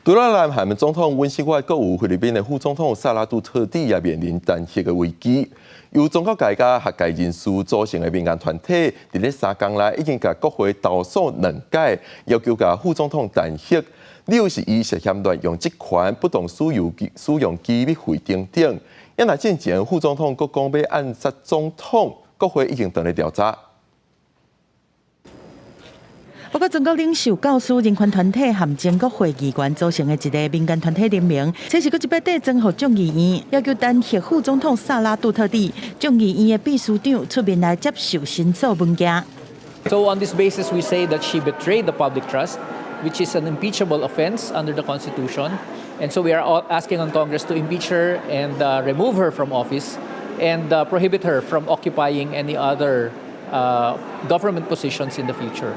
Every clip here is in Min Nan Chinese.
除了南韓總統尹錫悅，閣有菲律賓的副總統薩拉杜特蒂也面臨彈劾的危機。由宗教界佮學界人士組成的民間團體，佇咧三工內已經共國會投訴兩擺，要求共副總統彈劾。理由是伊涉嫌亂用職權、不當使用機密費等等。因為進前副總統閣講欲暗殺總統，國會已經轉咧調查。包括宗教領袖、教師、人權團體和前國會議員組成的一个民間團體聯盟，這是閣一擺對征服眾議院，要求彈劾副總統薩拉杜特蒂。眾議院的秘書長出面來接受申訴文件。 So on this basis, we say that she betrayed the public trust, which is an impeachable offense under the Constitution. And so we are all asking on Congress to impeach her and remove her from office and prohibit her from occupying any other government positions in the future.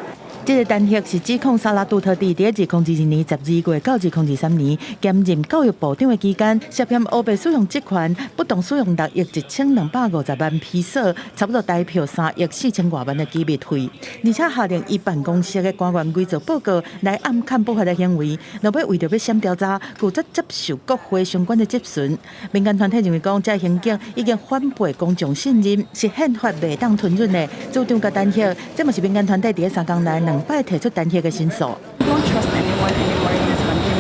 這个彈劾是指控薩拉杜特蒂佇2022年12月到2023年兼任教育部長的期間，涉嫌烏白使用職權，不當使用6億1250萬披索，差不多台票3億4千外萬的機密費，而且下令伊辦公室的官員偽造報告來暗崁不法的行為。落尾為著欲閃調查，拒絕接受國會相關的質詢。民間團體認為講，這个行徑已經反背公眾信任，是憲法袂當吞忍的，主張共彈劾。這嘛是民間團體佇三工內兩擺提出彈劾的申訴。 We don't trust anyone anymore in this country.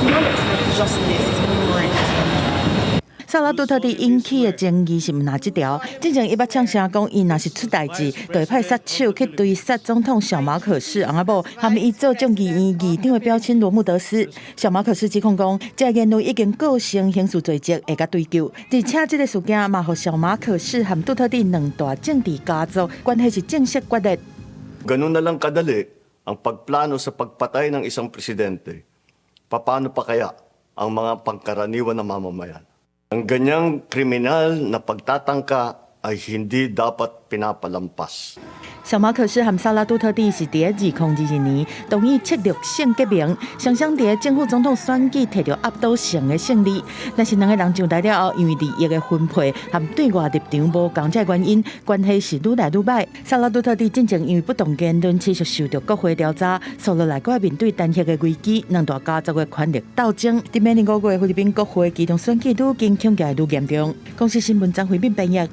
We don't expect justice anymore in this country. 薩拉杜特蒂引起的爭議是毋但這條，進前伊捌嗆聲講，伊若是出代誌，就會派殺手去追殺總統小馬可仕翁仔某，含伊做眾議院議長的表親羅穆德斯。小馬可仕指控講，這个言論已經構成刑事罪責，會共追究。而且這个事件嘛，予小馬可仕和杜特蒂兩大政治家族關係是正式決裂。 Ganun na lang kadali ang pagplano sa pagpatay ng isang presidente. Paano pa kaya ang mga pangkaraniwan na mamamayan? Ang ganyang kriminal na pagtatangka ay hindi dapat pinapalampas. 小馬可仕和薩拉杜特蒂是佇2022年同意策略性結盟，雙雙佇正副總統選舉摕著壓倒性的勝利。但是兩个人上台了後，因為利益的分配和對外立場無仝這个原因，關係是愈來愈䆀。薩拉杜特蒂進前因為不當言論持續受著國會調查，紲落來閣愛面對彈劾的危機，兩大家族的權力鬥爭，佇明年5月菲律賓國會期中選舉愈近，恐驚會愈嚴重。公視新聞張惠敏編譯。